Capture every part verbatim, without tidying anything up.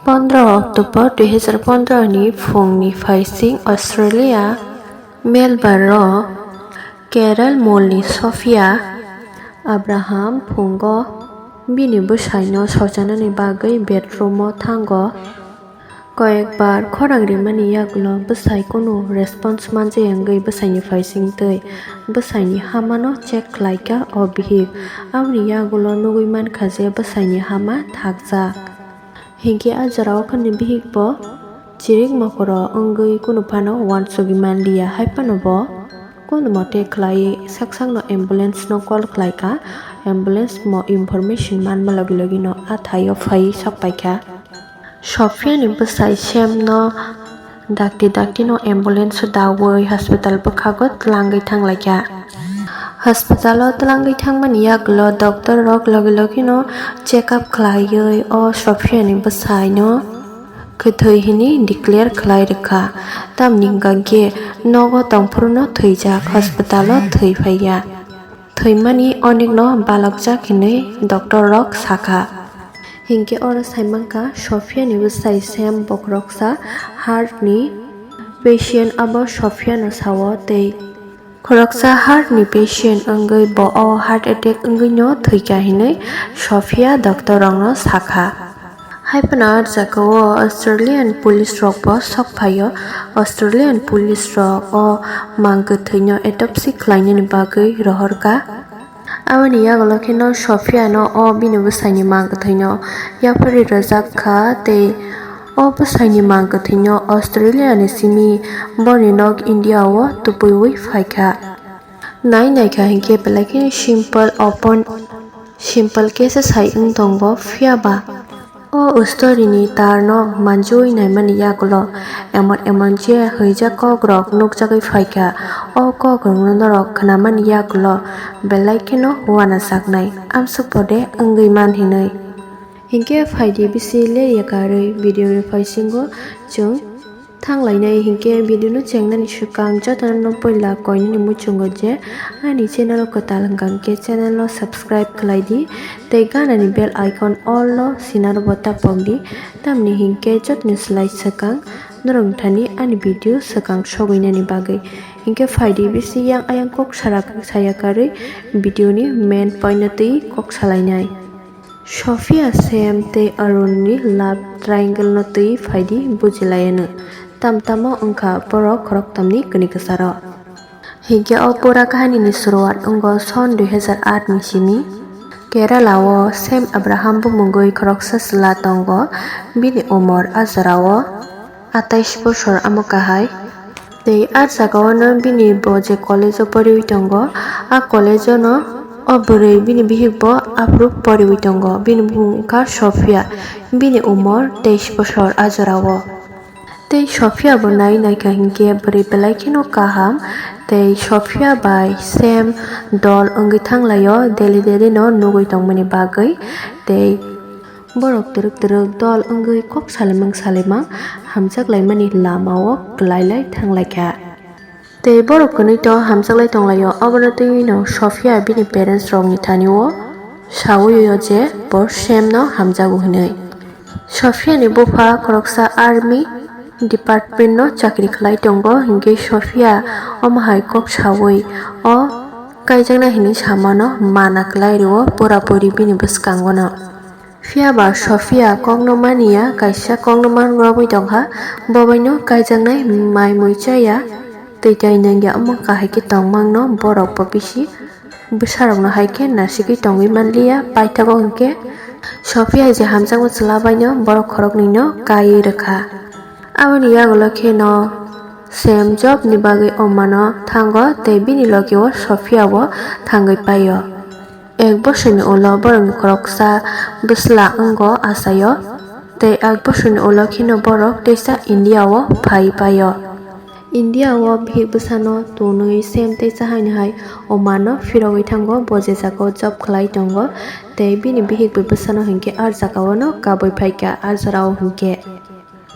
Pondro October dui hazar pondro ni phungni phaising Australia, Melbourne o Kerala mulni Sophia Abraham phungo bini bwsaino sochanani bagwi bedroom o thango. Koyekbar khorang rimani yagulo bwsai kunu response manjaya wngwi bwsaini phaising twi bwsaini hamano check khlaikha o bihik. Aboni yagulo nugwi mankha je bwsaini hama thakjak. Hinkhe a jorao khani bihik bo chirik mokoro wngwi kunu phano uansugwi manliya, hai phano bo kunu mote khlaiwi sak sakno ambulance no call khlaikha. Ambulance mo information manma logi logino a thaio phaiwi sokpaikha. Sophia ni bwsai Sam no dakti dakti no ambulance o daui hospital bwkhago twlangwi thanglaikha. Hospital o twlangwi thangmani yagulo doctor rok logi logi no check up khlaiwi o Sophia ni bwsai no kwthwi hinwi declare khlai rwkha. Tamni hwnkha khe nogo tongphuru no thwijak, hospital o thwi phaiya. Thwimani onikno balokjak hinwi doctor rok sakha. Hinkhe oro saimankha Sophia ni bwsai Sam bo khoroksa heart ni patient, abo Sophia no sao tei khoroksa heart ni patient wngwi bo o heart attack wngwi no thwikha hinwi Sophia doctor rokno sakha. Hai phano ah jagao Australian police rok bo sok phaio. Australian police rok o mang kwthwino autopsy khlainani bagwi rohorkha. Aboni yagulo kheno Sophia no o bini bwsaini mang kwthwino yapharwi rwjak kha tei o bwsaini mang kwthwino Australia ni simi boni nok India o tubuiwi phaikha. Nai naikha hinkhe belai kheno simple open, simple khe se sai wng tongo, phiya ba o story ni tar no manjui naimani yagulo emon emon je hwijak kok rok nukjagwi phaikha. O kok rok no norok khnamani yagulo belai kheno uanajak nai, amsuk pode wngwi man hinwi. Hinkhe phaidi bisi le yakarwi video ni phaisingo chwng thanglainai. Hinkhe video no chengnani swkang jotono no puila koinani muchungo je ani channel o kwtal hwnkha hinkhe channel no subscribe khlai di tei ganani bell icon all no sinaro bo tapok di, tamni hinkhe jotoni slai swkang norok thani ani video swkang sogwinani bagwi. Hinkhe phaidi bisi yang ayang kok sara saya karwi video ni main point no twi kok salainai. Sophia, Sam tei Arun ni love triangle no twi phaidi bujilaianw. Tam tamo wngkha borok khoroktham ni kwnwi kwcharo. Hinkhe o pura kahani ni suruat wngo son dui hazar aat ni simi. Kerala o Sam Abraham bumungwi khoroksa chwla tongo, bini umor a jorao atais bosor amo kahai. Tei a jagao no bini bo je college o poriwi tongo, a college o no o bwrwi bini bihik bo aphuru poriwi tongo. Bini bumung wngkha Sophia, bini umor teis bosor a jorao. Tei Sophia bo nai naikha hinkhe bwrwi belai kheno kaham, tei Sophia bai Sam dol wngwi thanglaio daily daily no nugwi tongmani bagwi. Tei borok twrwk twrwk dol wngwi kok salimang salimang hamjak laimani lama o kwlai lai thang lai kha. Tei borok kwnwi to hamjak lai tong lai o, abono twi no Sophia bini parents rok ni thani o saui o je bo Sam no hamjago hinwi. Sophia ni bupha khoroksa army department no chakri khlai tongo, hinkhe Sophia omo hai kok saui o kaijaknai hinwi samano mana kwlai rwo pura puri bini bwskango no. Phiya ba Sophia kokno manya, kaisa kokno man rwgwi tongkha, bo baino kaijaknai mai mui chaya, twi tai nangya, omo kahai khe tongmangno borok bo bisi bwsarokno hai khe nasigwi tongwi manliya. Paithago hinkhe Sophia je hamjakma chwla baino borok khoroknwino kaiwi rwkha. Aboni yagulo kheno Sam job ni bagwi omano thango tei bini logi o Sophia bo thangwi paio. Ek bosorni ulo borokni khoroksa bwsla wngo achaio, tei ek bosorni ulo kheno borok teisa India o phai paio. India o bihik bwsano tonwi Sam teisa haino hai omano phirogwi thango, bo je jagao job khlai tongo, tei bini bihik bai bwsano hinkhe a jagao no kabui phaikha, a jorao hinkhe.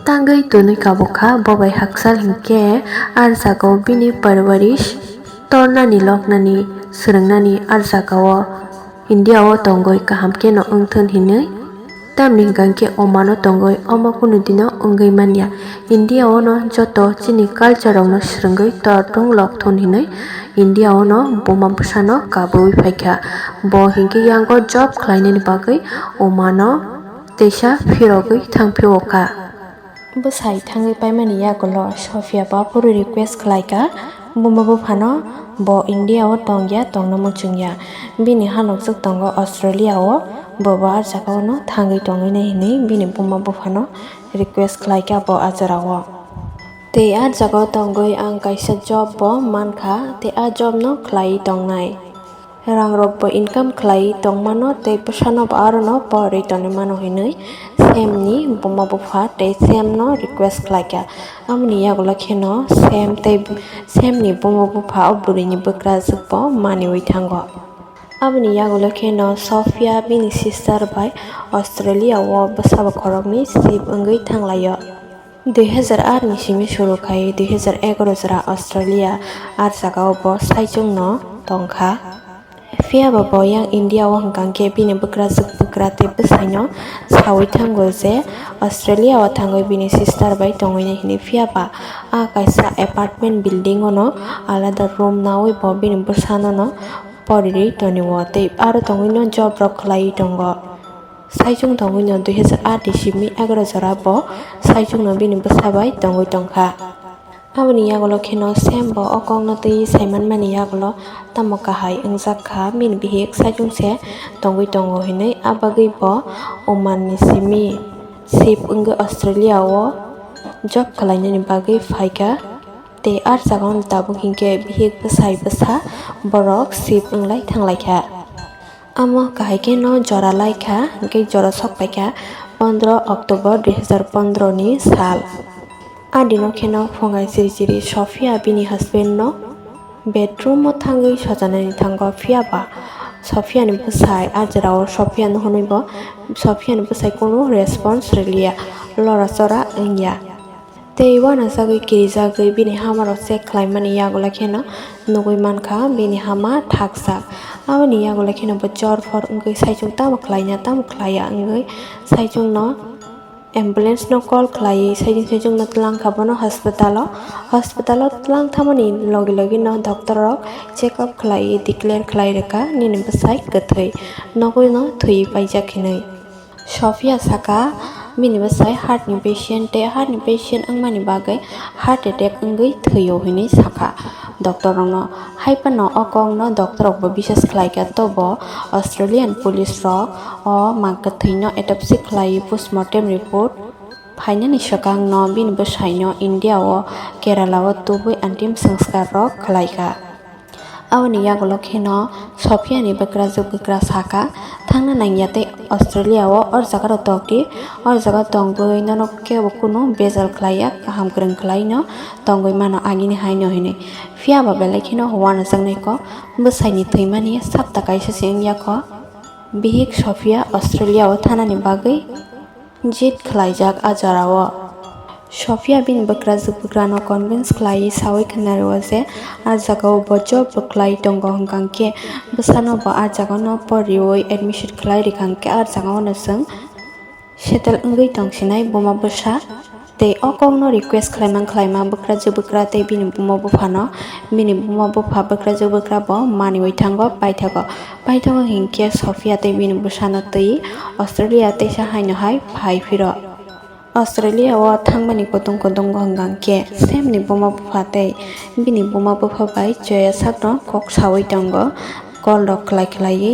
Tangwi tonwi kabukha, bo bai hakchal hinkhe a jagao bini parwarish tornani, loknani, swrwngnani a jagao India o tongwi kaham kheno wngthun hinwi Tamni hwnkha khe omano tongwi omo kunu dino wngwi manya. India ono joto chini culture rokno swrwngwi tortung lokthun hinwi India ono buma bwsano kabui phaikha. Bo hinkhe yango job khlainani bagwi omano teisa phirogwi thangphio kha. Bwsai thangwi paimani yagulo Sofia bo phuru request khlaikha, buma buphano bo India o tongya, tongna muchungya. Bini hanokjwk tongo Australia o, bo bo ah jaga ono thangwi tongwinai hinwi bini buma buphano request khlaikha bo ah jora o. Tei ah jaga o tongwi ang kaisa job bo mankha, tei ah job no khlaiwi tongnai. Rang rok bo income khlai tongmano tei bwsano bo arono porwi tongwi mano hinwi Sam ni buma bupha tei Sam no request khlaikha. Aboni yagulo kheno Sam tei Sam ni buma bupha o bwrwi ni bwkrajwk bo maniwi thango. Aboni yagulo kheno Sofia bini sister bai Australia o bwsa bokhorok ni sip wngwi thanglaio. Dui hazar aat ni simi suru khai dui hazar egaroh jora Australia ah jaga o bo saichung no tongkha. Phiya ba bo yang India o hwnkha khe bini bwkrajwk bwkra tei bwsai no sawi thango je Australia o thangwi bini sister bai tongwinai hinwi. Phiya ba ah kaisa apartment building o no alada room nawi bo bini bwsano no porirwi tonio tei aro tongwi no job rok khlaiwi tongo. Saichung tongwi no dui hazar aat ni simi egaroh jora bo saichung no bini bwsa bai tongwi tongkha. Aboni yagulo kheno Sam bo o kokno twi saimanmani yagulo tamo kahai wngjak kha, bini bihik saichung se tongwi tongo hinwi. Abagwi bo Oman ni simi sip wngwi Australia o job khlainani bagwi phaikha. Tei ah jaga o tabuk hinkhe bihik bwsai bwsa borok sip wnglai thanglaikha. Amo kahai khe no jora lai kha, hwnkhe jora sok pai kha pondro October dui hazar pondro ni sal. A dino khe no phungai chiri chiri Sofia bini husband no bedroom o thangwi sojanani thango. Phiya ba Sofia ni bwsai ah jora o Sofia no hwnwi bo Sofia ni bwsai kunu response rwliya, lora chora wngya. Tei uanasagwi kirijagwi bini hamarok check khlaimani yagulo kheno nugwi mankha bini hama thakjak. Aboni yagulo kheno bo chorphor wngwi saichung tamo khlaina tamo khlaiya wngwi saichungno ambulance no call khlaiwi saichung saichungno twlangkha bono hospital o. Hospital o twlang thamani logi logi no doctor rok check up khlaiwi declare khlai rwkha nini bwsai kwthwi, nogwi no thwiwi paijak hinwi. Sofia saka, bini bwsai heart ni patient tei heart ni patient wngmani bagwi heart attack wngwi thwio hinwi sakha doctor rokno. Hai phano o kokno doctor rokbo biswas khlaikha, tobo Australian police rok o mang kwthwino autopsy khlaiwi postmortem report phainani swkangno bini bwsaino India o Kerala o tubui antim sanskar rok khlaikha. Aboni yagulo kheno Sofia ni bwkrajwk bwkra saka, "Thangna nangya tei Australia o or jaga rok tokdi, or jaga tongwi nono kebo kunu bejal khlaiya, kaham kwrwng khlaino tongwi mano agini haino," hinwi. Phiya ba belai kheno uanajaknai kok, bwsaini thwimani sapta kaisa se wngya kho. Bihik Sofia Australia o thanani bagwi jit khlaijak a jorao. Sofia bini bwkrajwk bwkrano convince khlaiwi sawi khna rwo je a jagao bo job rwkhlai tongo, hwnkha khe bwsano bo a jagano por riwi admission khlai rwkha, hwnkhe a jagao no chwng settle wngwi tongsinai buma bwsa. Tei o kokno request khlaimang khlaima bwkrajwk bwkra tei bini buma buphano, bini buma bupha bwkrajwk bwkra bo maniwi thango paithago. Paithago hinkhe Sofia tei bini bwsano twi Australia teisa haino hai phai phiro. Australia o thangmani kutung kutung hwnkha khe Sam ni buma bupha tei bini buma bupha bai choya sakno kok sawi tongo. Call rok khlai khlaiwi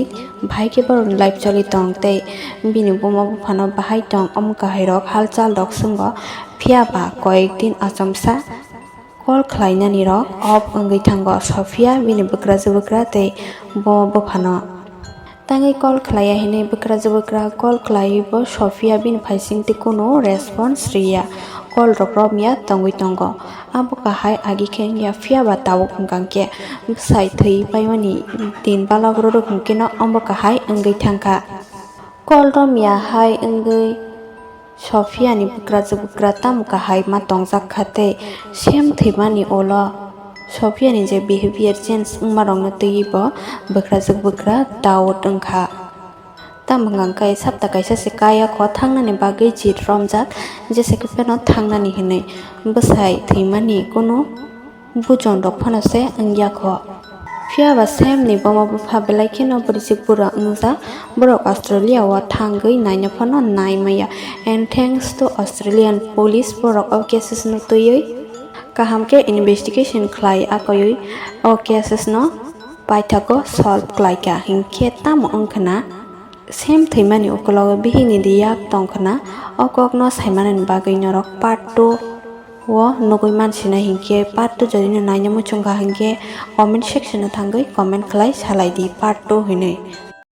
bahai khe borokni life choli tong tei bini buma buphano bahai tong omo kahairok halchal rok swngo. Phiya ba koyek din achomsa call khlainani rok off wngwi thango Sofia bini bwkrajwk bwkra tei bo buphano. Tangwi call khlaiya hinwi bwkrajwk bwkra call khlaiwi bo Sofia bini phaising tei kunu response rwya, call rok romya tongwi tongo. Abo kahai agi khe wngya, phiya ba tabuk hwnkha khe bwsai thwi paimani din balok rwrwk hwnkhe no omo kahai wngwi thangkha. Call romya hai wngwi Sofia ni bwkrajwk bwkra tamo kahai ma tongjak kha tei Sam thwimani ulo Sofia ni je behavior change wngma rokno twiwi bo bwkrajwk bwkra doubt wngkha. Tamo hwnkha khe sapta kaisa se kaya kho thangnani bagwi jit romjak, jesa khe phano thangnani hinwi. Bwsai thwimani kunu bujon rok phano se wngya kho. Phiya ba Sam ni buma bupha belai kheno bwrwichwk bura wngjak, borok Australia o thangwi naina phano nai maya. And thanks to Australian police, borok o cases no twiwi kaham khe investigation khlai akoiwi o cases no paithago solve khlai kha. Hinkhe tamo wngkhna Sam thwimani ukulogo bihikni di yak tongkhna, o kokno saimanani bagwi norok part two o nugwi mansinai hinkhe part two jodi no naina muchungkha hinkhe comment section o thangwi comment khlai salai di part two hinwi.